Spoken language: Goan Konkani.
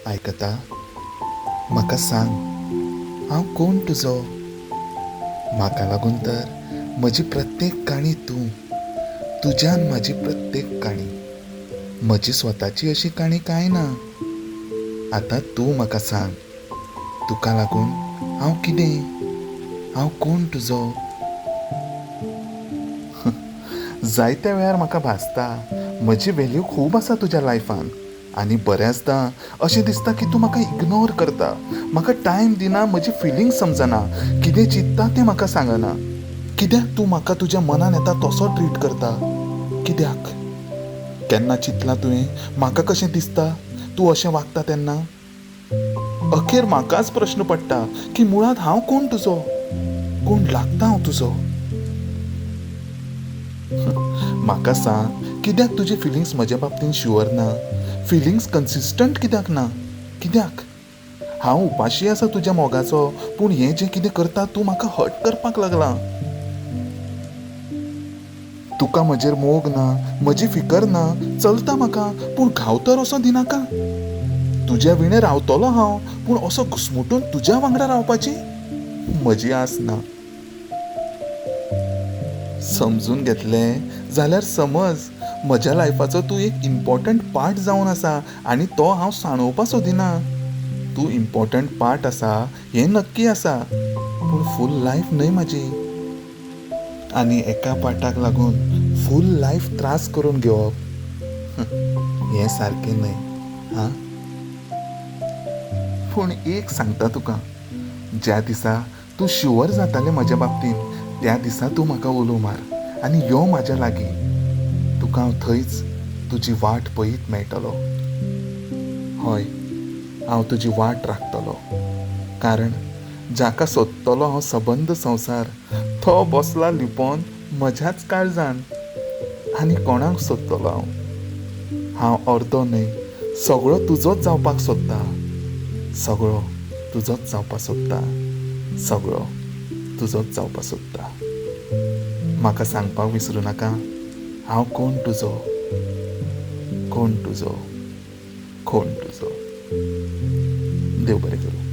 आयकता? म्हाका सांग, हांव कोण तुजो? म्हाका लागून तर म्हजी प्रत्येक काणी तूं, तुज्यान म्हजी प्रत्येक काणी. म्हजी स्वताची अशी काणी कांय ना. आतां तूं म्हाका सांग, तुका लागून हांव कितें? हांव कोण तुजो? जायत्या वेळार म्हाका भासता म्हजी व्हॅल्यू खूब आसा तुज्या लायफान, आनी बऱ्याचदां अशें दिसता की तूं म्हाका इग्नोर करता, म्हाका टायम दिना, म्हजी फिलिंग्स समजना, कितें चिंतता तें म्हाका सांगना. कित्याक तूं म्हाका तुज्या मनान येता तसो ट्रीट करता? कित्याक? केन्ना चिंतलां तुवें म्हाका कशें दिसता तूं अशें वागता तेन्ना? अखेर म्हाकाच प्रश्न पडटा की मुळांत हांव कोण तुजो? कोण लागता हांव तुजो? म्हाका सांग, कित्याक तुजी फिलिंग्स म्हज्या बाबतीन शुअर ना? फिलिंग्स कन्सिस्टंट कित्याक ना? कित्याक? हांव उपाशी आसा तुज्या मोगाचो, पूण हें जें कितें करता तूं म्हाका हर्ट करपाक लागलां. तुका म्हजेर मोग ना, म्हजी फिकर ना, चलता म्हाका, पूण घाव तर असो दिनाका. तुज्या विणें रावतलो हांव, पूण असो घुसमुटून तुज्या वांगडा रावपाची म्हजी आस ना. समजून घेतलें जाल्यार समज, म्हज्या लायफाचो तूं एक इम्पॉर्टंट पार्ट जावन आसा आनी तो हांव सांडोवपा सोदिना. तूं इम्पॉर्टंट पार्ट आसा हें नक्की आसा, पूण फूल लायफ न्हय म्हाजी. आनी एका पार्टाक लागून फूल लायफ त्रास करून घेवप हें सारकें न्हय. हां, पूण एक सांगता तुका, ज्या दिसा तूं शुअर जातालें म्हज्या बाबतीन त्या दिसा तूं म्हाका उलो मार आनी यो म्हाज्या लागीं. तुका हांव थंयच तुजी वाट पळयत मेळटलो. हय, हांव तुजी वाट राखतलो, कारण जाका सोदतलो हांव सबंद संवसार तो बसला लिपोवन म्हज्याच काळजान. आनी कोणाक सोदतलो हांव? हांव अर्दो न्हय, सगळो तुजोच जावपाक सोदता, सगळो तुजोच जावपाक सोदता, सगळो तुजोच जावपाक सोदता. म्हाका सांगपाक विसरूं नाका, हांव कोण तुजो, कोण तुजो, कोण तुजो. देव बरें करूं.